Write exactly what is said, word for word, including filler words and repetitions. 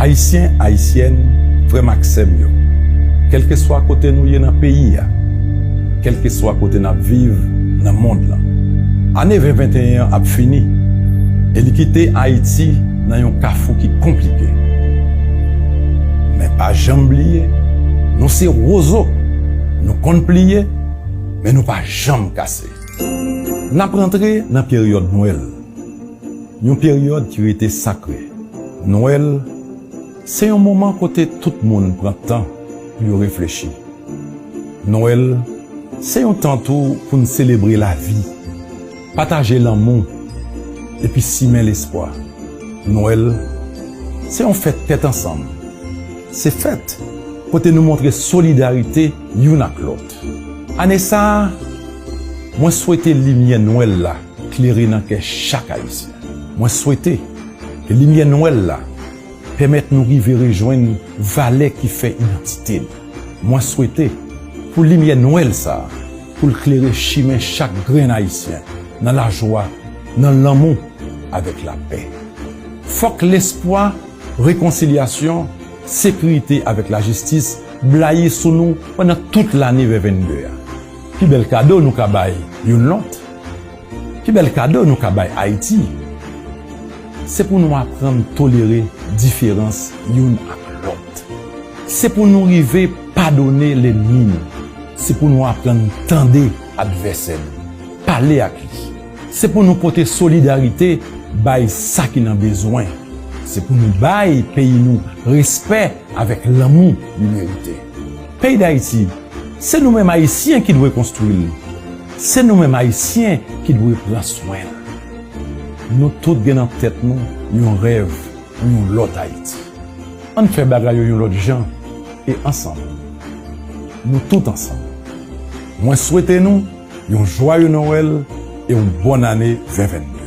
Ayisyen, Ayisyèn, frè m ak sè m yo, kèlkeswa kote nou ye nan peyi a, kèlkeswa kote n ap viv nan mond lan, ane ven venteyen an ap fini, e li kite Ayiti nan yon kafou ki konplike. Men pa janm bliye, nou se wozo, nou konn pliye, men nou pa janm kase. N ap rantre nan peryòd Nwèl, yon peryòd ki rete sakre. Nwèl se yon moman kote tout moun pran tan pou yo reflechi. Nwèl se yon tan tou pou n selebre lavi, pataje lanmou, epi simen lespwa. Nwèl se yon fèt tèt ansanm. Se fèt kote nou montre solidarite youn ak lòt. Ane sa a, mwen swete limyè Nwèl la klere nan kè chak Ayisyen. Mwen swete ke limyè Nwèl la pèmèt nou rive rejwenn valè ki fè idantite nou. Mwen swete pou limyè Nwèl sa a, pou l klere chimen chak grenn Ayisyen nan lajwa, nan lanmou, avèk lapè. Fòk lespwa, rekonsilyasyon, sekirite avèk lajistis blayi sou nou pandan tout lane ven venn de a. Pi bèl kado nou ka bay youn lòt, pi bèl kado nou ka bay Ayiti, se pou nou aprann tolere diferans youn ak lòt. Se pou nou rive padone lènmi nou. Se pou nou aprann tande advèsè nou, pale ak li. Se pou nou pote solidarite bay sa ki nan bezwen. Se pou nou bay peyi nou respè avèk lanmou li merite. Peyi Dayiti, se nou menm Ayisyen ki dwe konstwi l. Se nou menm Ayisyen ki dwe pran swen l. Nou tout gen nan tèt nou yon rèv pou yon lòt Ayiti. Ann fè bagay yo yon lòt jan e ansanm. Nou tout ansanm. Mwen swete nou yon jwaye Nwèl e yon bòn ane ven venn de.